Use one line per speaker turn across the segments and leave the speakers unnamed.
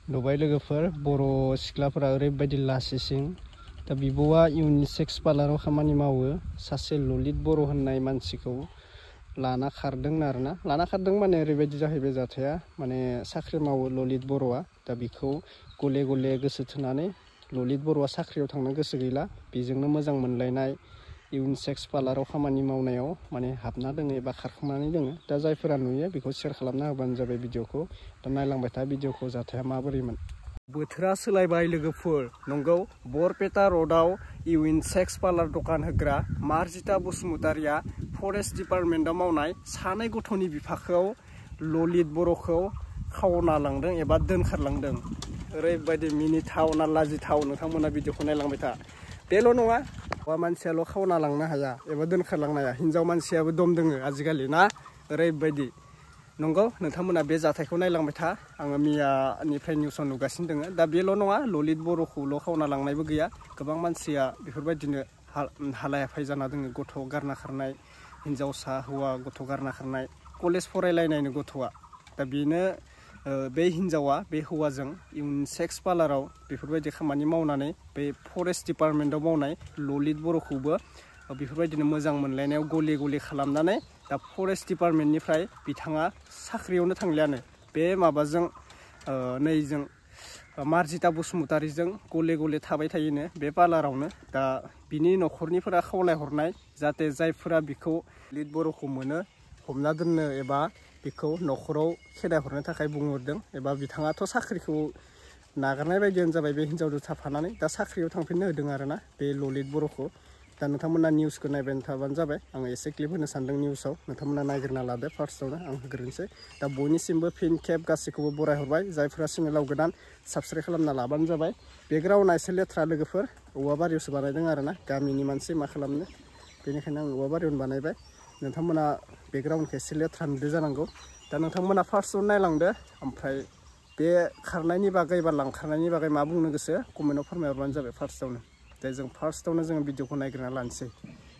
नुबाय लोगोफोर बर' सिख्लाफोरा ओरैबायदि लासिसिं दा बिब'आ इउनिसेक्स पार्लाराव खामानि मावो सासे ललित बर' होननाय मानसिखौ लाना खारदों आरोना लाना खारदों माने ओरैबायदि जाहैबाय जाथाया माने साख्रि मावो ललित बर'आ दा बिखौ गले गले गोसो थोनानै ललित बर'आ साख्रियाव थांनो गोसो गैला बेजोंनो मोजां मोनलायनाय इउनिसेक्स पार्लाराव खामानि मावनायाव माने हाबना दोङो एबा खारखुमानानै दोङो दा जायफोरा नुयो बेखौ शेयार खालामना होबानो जाबाय भिडिअखौ दा नायलांबाय था भिडिअखौ जाथाया माबोरैमोन बोथोरा सोलायबाय लोगोफोर नंगौ बरपेटा र'डआव इउनिसेक्स पार्लार दखान होग्रा मार्जिता बसुमतारिया फरेस्ट डिपार्टमेन्टआव मावनाय सानै गथ'नि बिफाखौ ललित बर'खौ खावना लांदों एबा दोनखारलांदों ओरैबायदि मिनिथाव ना लाजिथाव नोंथांमोना भिडिअखौ नायलांबाय था बेल' नङा हौवा मानसियाल' खावना लांनो हाया एबा दोनखारलांनो हाया हिन्जाव मानसियाबो दम दोङो आजिखालि ना ओरैबायदि नंगौ नोंथांमोना बे जाथायखौ नायलांबाय था आङो मियानिफ्राय निउसाव नुगासिनो दङ दा बेल' नङा ललित बर'खौल' खावना लांनायबो गैया गोबां मानसिया बेफोरबायदिनो हालाय हाफाय जाना दङ गथ' गारना खारनाय हिन्जावसा हौवा गथ' गारना खारनाय कलेज फरायलायनायनो गथ'आ दा बेनो बे हिन्जावा बे हौवाजों इउनिसेक्स पार्लाराव बेफोरबायदि खामानि मावनानै बे फरेस्ट डिपार्टमेन्टआव मावनाय ललित बर'खौबो बेफोरबायदिनो मोजां मोनलायनायाव गले गले खालामनानै दा फरेस्ट डिपार्टमेन्टनिफ्राय बिथाङा साख्रियावनो थांलियानो बे माबाजों नैजों मार्जिता बसुमतारिजों गले गले थाबाय थायोनो बे पार्लारावनो दा बिनि न'खरनिफोरा खावलायहरनाय जाहाथे जायफोरा बिखौ ललित बर'खौ मोनो हमना दोननो एबा बिखौ न'खराव खेदायहरनो थाखाय बुंहरदों एबा बिथाङाथ' साख्रिखौ नागारनाय बायदियानो जाबाय बे हिन्जावजों थाफानानै दा साख्रियाव थांफिननो होदों आरोना बे ललित बर'खौ दा नोंथांमोना निउसखौ नायबाय थाबानो जाबाय आङो एसे क्लिप होनो सानदों निउसाव नोंथांमोना नायग्रोना लादो फार्स्टआवनो आं होग्रोनोसै दा बयनिसिमबो फिन खेब गासैखौबो बरायहरबाय जायफोरा चेनेलाव गोदान साबस्क्राइब खालामना लाबानो जाबाय बेकग्राउन्डआ एसे लेथ्रा लोगोफोर औवा बारियावसो बानायदों आरोना गामिनि मानसि मा खालामनो बेनिखायनो आं औवा बारियावनो बानायबाय नोंथांमोना बेकग्राउन्डखौ एसे लेथ्रा नुदो जानांगौ दा नोंथांमोना फार्स्टआव नायलांदो ओमफ्राय बे खारनायनि बागै बा लांखारनायनि बागै मा बुंनो गोसो कमेन्टआव फोरमायहरबानो जाबाय फार्स्टआवनो दे जों फार्स्टआवनो जोङो भिडिअखौ नायग्रोना लानोसै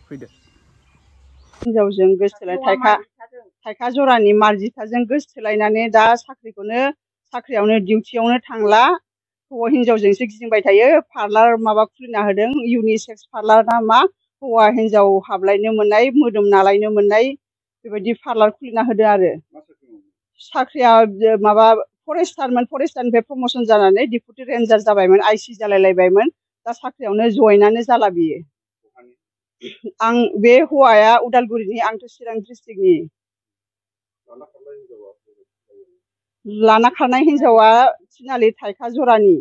फैदो
हिन्जावजों गोसोथोलाय थाइखा जरानि मार्जिताजों गोसोथोलायनानै दा साख्रियावनो डिउटियावनो थांला हौवा हिन्जावजोंसो गिदिंबाय थायो पार्लार माबा खुलिना होदों इउनिसेक्स पार्लार ना मा हौवा हिन्जाव हाबलायनो मोननाय मोदोम नालायनो मोननाय बेबायदि पार्लार खुलिना होदों आरो साख्रिया माबा फरेस्टारनिफ्राय प्रमसन जानानै डिपुटि रेन्जार जाबायमोन आइसि जालायलायबायमोन दा साख्रियावनो जइनानो जाला बियो आं बे हौवाया उदालगुरिनि आंथ' चिरां डिस्ट्रिक्टनि लाना खारनाय हिन्जावा थिनालि थाइखा जरानि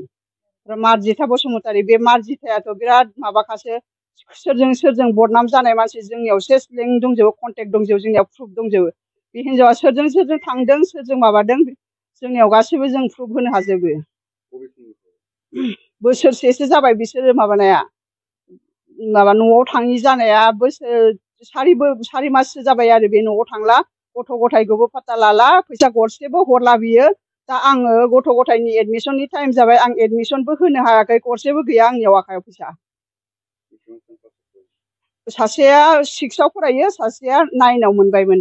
मार्जिता बसुमतारि बे मार्जितायाथ' बिराद माबाखासो सोरजों बदनाम जानाय मानसि जोंनियावसो लिंक दंजोबो कन्टेक्ट दंजोबो जोंनियाव प्रुफ दंजोबो बे हिन्जावा सोरजों थांदों सोरजों माबादों जोंनियाव गासैबो जों प्रुफ होनो हाजोबो बोसोरसेसो जाबाय बिसोरो माबानाया माबा न'आव थाङि जानाया सारि माससो जाबाय आरो बे न'आव थांला गथ' गथायखौबो फात्ता लाला फैसा गरसेबो हरला बियो दा आङो गथ' गथायनि एडमिसननि टाइम जाबाय आं एडमिसनबो होनो हायाखै गरसेबो गैया आंनियाव आखायाव फैसा सासेया 6आव फरायो सासेया 9आव मोनबायमोन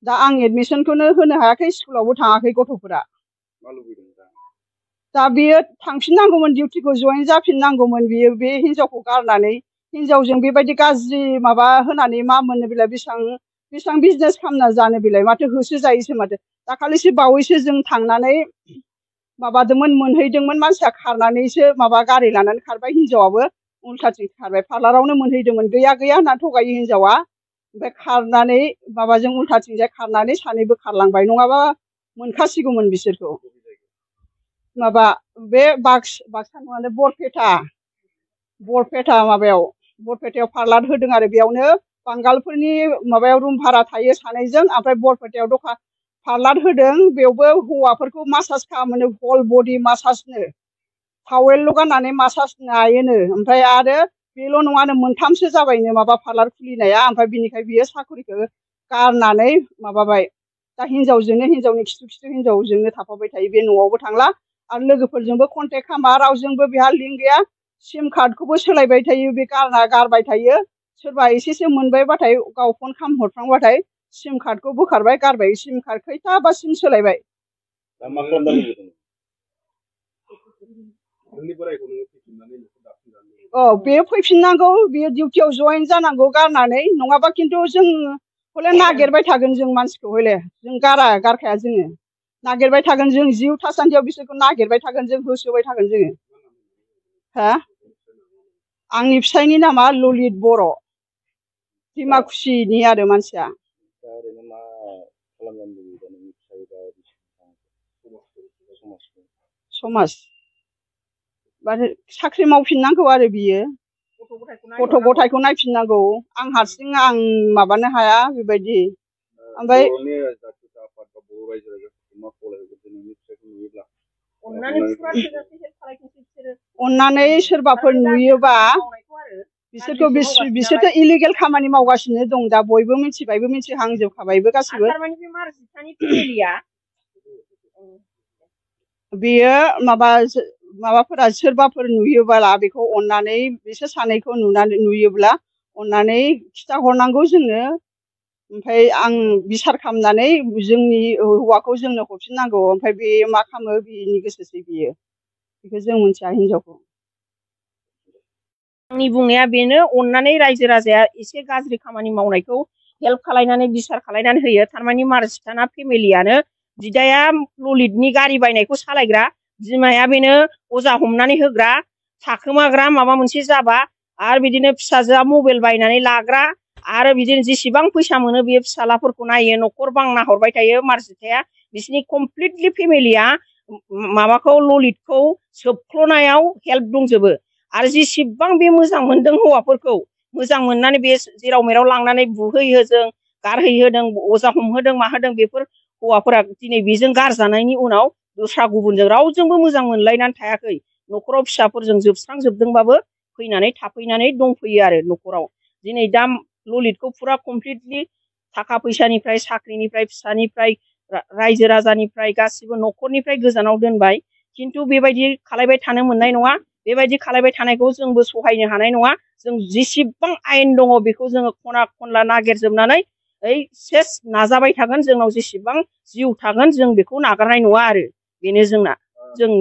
दा आं एडमिसनखौनो होनो हायाखै स्कुलावबो थाङाखै गथ'फोरा दा बियो थांफिननांगौमोन डिउटिखौ जइन जाफिननांगौमोन बियो बे हिन्जावखौ गारनानै हिन्जावजों बेबायदि गाज्रि माबा होनानै मा मोननो बेलाय बेसेबां बिजनेस खालामना जानो बेलाय माथो होसो जायोसो माथो दाखालिसो बावैसो जों थांनानै माबादोंमोन मोनहैदोंमोन मानसिया खारनानैसो माबा गारि लानानै खारबाय हिन्जावाबो उल्थाथिं खारबाय पार्लारावनो मोनहैदोंमोन गैया होनना थगायो हिन्जावा ओमफ्राय खारनानै माबाजों उल्थाथिंजाय खारनानै सानैबो खारलांबाय नङाबा मोनखासिगौमोन बिसोरखौ माबा बे बाक्सा नङानो बरपेटायाव पार्लार होदों आरो बेयावनो बांगालफोरनि माबायाव रुम भारा थायो सानैजों ओमफ्राय बरपेटायाव दखान पार्लार होदों बेयावबो हौवाफोरखौ मासाज खालामो हल बडि मासाजनो टावेलल' गाननानै मासाज नायोनो ओमफ्राय आरो बेल' नङानो मोनथामसो जाबायनो माबा पार्लार खुलिनाया ओमफ्राय बिनिखाय बियो साख्रिखौ गारनानै माबाबाय दा हिन्जावनि खिथु हिन्जावजोंनो थाफाबाय थायो बे न'आवबो थांला आरो लोगोफोरजोंबो कन्टेक्ट खालामा रावजोंबो बेहा लिंक गैया सिम कार्डखौबो सोलायबाय थायो बे गारबाय थायो सोरबा एसेसो मोनबायबाथाय गाव फन खालामहरफ्लांबाथाय सिम कार्डखौ बोखारबाय गारबाय सिम कार्ड खैथा बा सिम सोलायबाय बे फैफिननांगौ बेयो डिउटियाव जइन जानांगौ गारनानै नङाबा खिन्थु जों हले नागिरबाय थागोन जों मानसिखौ हले जों गारखाया जोङो नागिरबाय थागोन जों जिउ थासान्दियाव बिसोरखौ नागिरबाय थागोन जों होसोबाय थागोन जोङो हा आंनि फिसायनि नामा ललित बर' डिमाकुसिनि आरो मानसिया समाज साख्रि मावफिननांगौ आरो बियो गथ' गथायखौ नायफिननांगौ आं हारसिं आं माबानो हाया बेबायदि ओमफ्राय अननानै सोरबाफोर नुयोबा बिसोरथ' इलिगेल खामानि मावगासिनो दं दा बयबो मिथिबायबो मिथिहांजोबखाबायबो गासिबो बेयो माबाफोरा सोरबाफोर नुयोब्ला बेखौ अननानै बिसोर सानैखौ नुयोब्ला अननानै खिथाहरनांगौ जोंनो ओमफ्राय आं बिसार खालामनानै जोंनि हौवाखौ जोंनो हरफिननांगौ ओमफ्राय बे मा खालामो बेनि गोसोसै बियो बेखौ जों मिथिया हिनजावखौ आंनि बुंनाया बेनो अननानै रायजो राजाया एसे गाज्रि खामानि मावनायखौ हेल्प खालायनानै बिसार खालायनानै होयो थारमानि मार्जिथाना फेमिलियानो बिदाया ललितनि गारि बायनायखौ सालायग्रा बिमाया बेनो अजा हमनानै होग्रा थाखोमाग्रा माबा मोनसे जाबा आरो बिदिनो फिसाजोआ मबाइल बायनानै लाग्रा आरो बिदिनो जेसेबां फैसा मोनो बे फिसालाफोरखौ नायो न'खर बांना हरबाय थायो मार्जिथाया बिसिनि कमप्लिटलि फेमिलिया माबाखौ ललितखौ सोबख्ल'नायाव हेल्प दंजोबो आरो जेसेबां बे मोजां मोनदों हौवाफोरखौ मोजां मोननानै बे जेराव मेराव लांनानै बुहैहोदों गारहैहोदों अजा हमहोदों माहोदों बेफोर हौवाफोरा दिनै बेजों गारजानायनि उनाव दस्रा गुबुनजों रावजोंबो मोजां मोनलायनानै थायाखै न'खराव फिसाफोरजों जोबस्रांजोबदोंबाबो फैनानै थाफैनानै दंफैयो आरो न'खराव दिनै दा ललितखौ फुरा कमप्लिटलि थाखा फैसानिफ्राय साख्रिनिफ्राय फिसानिफ्राय रायजो राजानिफ्राय गासिबो न'खरनिफ्राय गोजानाव दोनबाय खिन्थु बेबायदि खालायबाय थानो मोननाय नङा बेबायदि खालायबाय थानायखौ जोंबो सहायनो हानाय नङा जों जेसेबां आयेन दङ बेखौ जोङो खना खनला नागिरजोबनानै सेस नाजाबाय थागोन जोंनाव जेसेबां जिउ थागोन जों बेखौ नागारनाय नङा आरो बेनो जोंना जों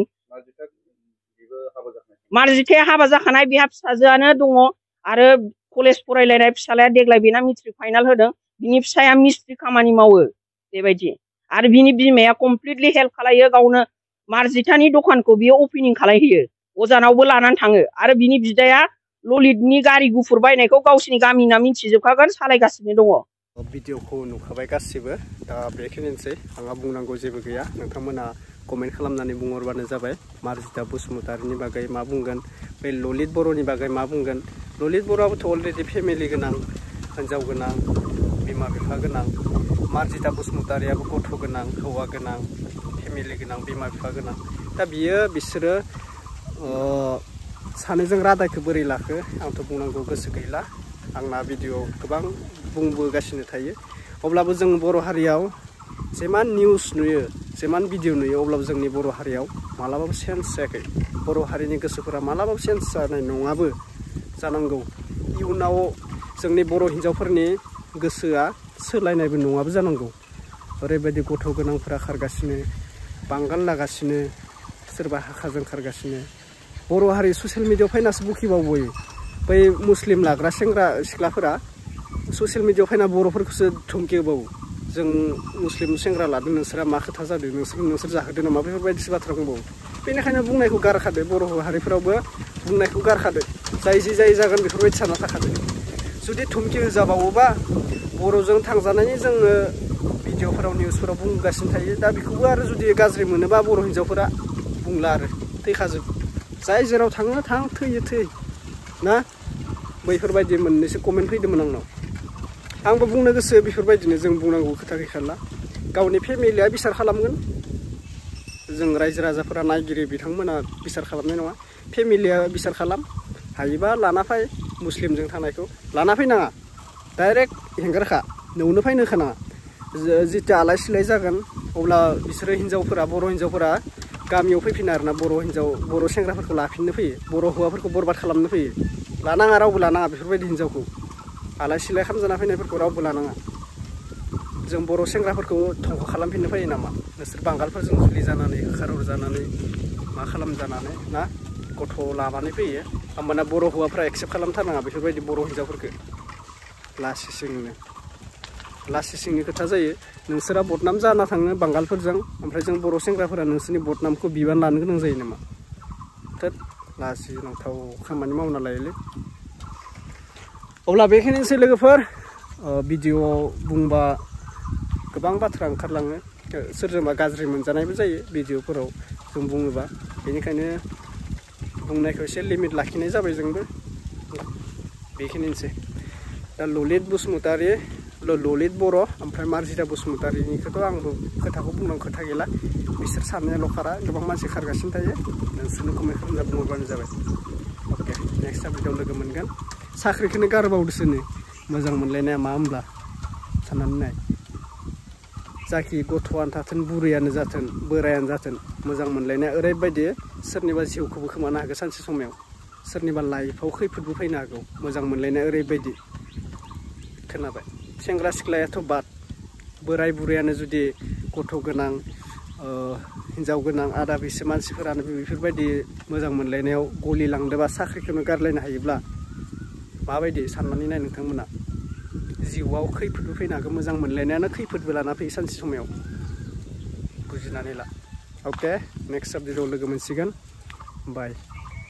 मार्जिथाया हाबा जाखानाय बिहा फिसाजोआनो दङ आरो कलेज फरायलायनाय फिसालाया देग्लाय बेना मेट्रिक फाइनाल होदों बिनि फिसाया मिस्ट्रि खामानि मावो बेबायदि आरो बिनि बिमाया कमप्लिटलि हेल्प खालायो गावनो मार्जिथानि दखानखौ बियो अपेनिं खालायहोयो अजानावबो लानानै थाङो आरो बिनि बिदाया ललितनि गारि गुफुर बायनायखौ गावसिनि गामिना मिथिजोबखागोन सालायगासिनो दङ
भिडिअखौ नुखाबाय गासिबो दा बेखिनिसै आंहा बुंनांगौ जेबो गैया नोंथांमोना कमेन्ट खालामनानै बुंहरबानो जाबाय मार्जिथा बसुमतारिनि बागै मा बुंगोन बे ललित बर'नि बागै मा बुंगोन ललित बर'आबोथ' अलरेडि फेमिलि गोनां हिन्जाव गोनां बिमा बिफा गोनां मार्जिथा बसुमतारियाबो गथ' गोनां हौवा गोनां फेमिलि गोनां बिमा बिफा गोनां दा बिसोरो सानैजों रादायखौ बोरै लाखो आंथ' बुंनांगौ गोसो गैला आंना भिडिअ गोबां बुंबोगासिनो थायो अब्लाबो जों बर' हारियाव जेमान निउस नुयो जेमान भिडिअ नुयो अब्लाबो जोंनि बर' हारियाव मालाबाबो चेन्ज जायाखै बर' हारिनि गोसोफोरा मालाबाबो चेन्ज जानाय नङाबो जानांगौ इयुनाव जोंनि बर' हिन्जावफोरनि गोसोआ सोलायनायबो नङाबो जानांगौ ओरैबायदि गथ' गोनांफोरा खारगासिनो बांगाल लागासिनो सोरबा हाखाजों खारगासिनो बर' हारि ससियेल मिडियायाव फैनासो बुखिबावबोयो बै मुस्लिम लाग्रा सेंग्रा सिख्लाफोरा ससियेल मिडियायाव फैना बर'फोरखौसो धुमकि होबावो जों मुस्लिम सेंग्रा लादों नोंसोरा मा खोथा जादों नोंसोर जाहोदों नामा बेफोरबायदिसो बाथ्रा बुंबावो बेनिखायनो बुंनायखौ गारखादो बर' हारिफोरावबो बुंनायखौ गारखादो जाय जागोन बेफोरबायदि सानना थाखादो जुदि धुमकि होजाबावोबा बर'जों थांजानायनि जोङो भिडिअफोराव निउसफोराव बुंगासिनो थायो दा बेखौबो आरो जुदि गाज्रि मोनोबा बर' हिन्जावफोरा बुंला आरो थैखाजोब जाय जेराव थाङो थां थैयो थै ना बैफोरबायदि मोननैसो कमेन्ट फैदोंमोन आंनाव आंबो बुंनो गोसो बेफोरबायदिनो जों बुंनांगौ खोथा गैखाला गावनि फेमिलिया बिसार खालामगोन जों रायजो राजाफोरा नायगिरि बिथांमोना बिसार खालामनाय नङा फेमिलिया बिसार खालाम हायोबा लाना फै मुस्लिमजों थानायखौ लाना फैनाङा डाइरेक्ट हेंगारखा न'आवनो फैनो होखानाङा जिथिया आलाय सिलाय जागोन अब्ला बिसोरो हिन्जावफोरा बर' हिन्जावफोरा गामियाव फैफिनो आरोना बर' सेंग्राफोरखौ लाफिननो फैयो बर' हौवाफोरखौ बरबाद खालामनो फैयो लानाङा रावबो लानाङा बेफोरबायदि हिन्जावखौ आलाय सिलाय खालामजाना फैनायफोरखौ रावबो लानाङा जों बर' सेंग्राफोरखौ धंख' खालामफिननो फैयो नामा नोंसोर बांगालफोरजों जुलि जानानै होखारहरजानानै मा खालामजानानै ना गथ' लानानै फैयो होमबाना बर' हौवाफ्रा एक्सेप्ट खालामथारनाङा बेफोरबायदि बर' हिन्जावफोरखौ लासि सिंनि खोथा जायो नोंसोरा बदनाम जाना थाङो बांगालफोरजों ओमफ्राय जों बर' सेंग्राफोरा नोंसोरनि बदनामखौ बिबान लानो गोनां जायो नामा थोद लाजिनांथाव खामानि मावना लायोलै अब्ला बेखिनिसै लोगोफोर भिडिअ बुंबा गोबां बाथ्रा ओंखारलाङो सोरजोंबा गाज्रि मोनजानायबो जायो भिडिअफोराव जों बुङोबा बेनिखायनो बुंनायखौ एसे लिमिट लाखिनाय जाबाय जोंबो बेखिनिसै दा ललित बसुमतारी ललित बर' ओमफ्राय मार्जिता बसुमतारीनिखौथ' आंबो खोथाखौ बुंनांगौ खोथा गैला बिसोर सानैयाल' खारा गोबां मानसि खारगासिनो थायो नोंसोरनो कमेन्ट खालामना बुंहरबानो जाबाय अके नेक्स्ट आपडेटआव लोगो मोनगोन साख्रिखौनो गारबावदोसोनो मोजां मोनलायनाया मा होमब्ला साननानै नाय जाखि गथ'आनो थाथों बुरैयानो जाथों बोरायानो जाथों मोजां मोनलायनाया ओरैबायदि सोरनिबा जिउखौबो खोमानो हागौ सानसे समाव सोरनिबा लाइफआव खैफोदबो फैनो हागौ मोजां मोनलायनाया ओरैबायदि खोनाबाय सेंग्रा सिख्लायाथ' बाद बोराय बुरैयानो जुदि गथ' गोनां हिन्जाव गोनां आदा बैसो मानसिफोरानो बेफोरबायदि मोजां मोनलायनायाव गलिलांदोंबा साख्रिखौनो गारलायनो हायोब्ला माबायदि साननानै नाय नोंथांमोना जिउआव खैफोदबो फैनो हागौ मोजां मोनलायनायानो खैफोदबो लाना फैयो सानसे समाव बुजिनानै ला अके नेक्स्ट आपडेटआव लोगो मोनसिगोन बाय